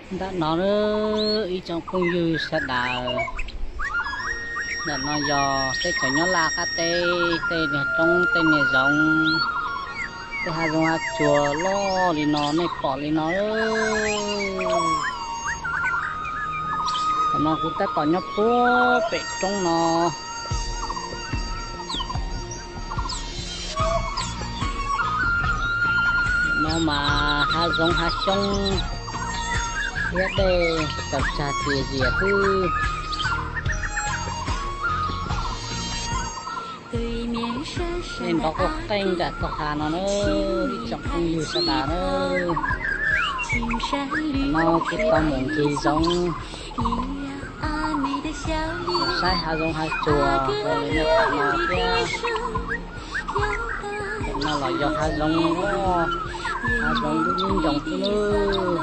Ntawm no ib tsoom phooj ywg sawv daws, ntawm no yog teb chaws Nyab Laj qab teb, tej niag roob tej niag zoov, tej hav zoov hav tsuag loj li no nej pom li no. Tam no kuv tab tom nyob puag pem roob no. No mas hav zoov hav xyoob thiab dej tsaws tsag tias zias xwb. Dej nrov quaj qeej nram txoj hav no na, ib tsoom phooj ywg sawv daws na. No kuv tau mus ncig zoov, saib hav zoov hav tsuag zoo li nej pom no thiab. Tam no los yog hav zoov, hav zoov dub ib ncoo xwb nawb.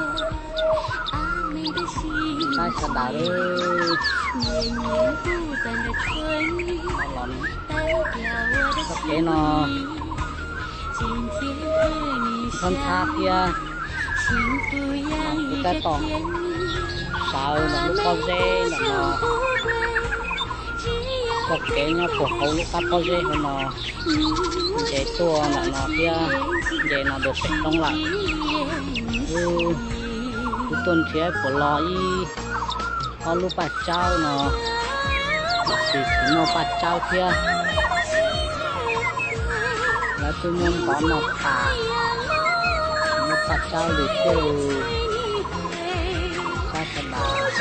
Saib sawv daws, txoj kev no ntxhab ntxhab thiab. Kuv tab tom sawv ntawm lub pob zeb ntawm no, txoj kev nyob puag hauv lub qab pob zeb hauv no, nce tuaj ntawm no thiab nce no rau pem roob lawm. Kuv tuaj nrhiav puas los ib ob lub paj tsawb no, tiam sis tsis muaj paj tsawb thiab. Lawv twb muab ntov noj tas, tsis muaj paj tsawb li thiab. Saib sawv daws,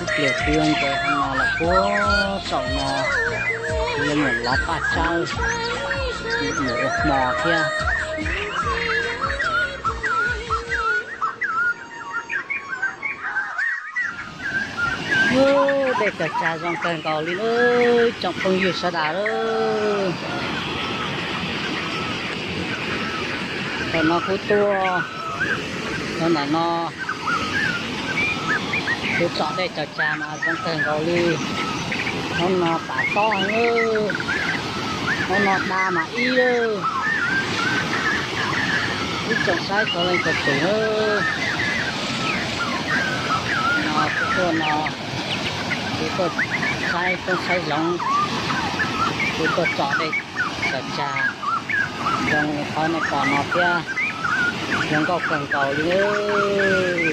ib pliag kuv yuav nce hauv no los puag saum no, kuv yuav mus lov paj tsawb mus ua hmo thiab. Ub, dej tsaws tsag zoo kawg nkaus li nawb tsoom phooj ywg sawv daws. Thaum no kuv tuaj rau ntawm no, kuv tsom dej tsaws tsag mas zoo kawg nkaus li. Hnub no tas tob heev, hnub no da mas ib lawm. Ib tsoom saib sawv leej sawv tus nawb. No kuv tuaj no, kuv tuaj saib roob saib zoov, kuv tuaj tsom dej tsaws tsag zoo li qhov nej pom no thiab, zoo nkauj kawg nkaus li nawb.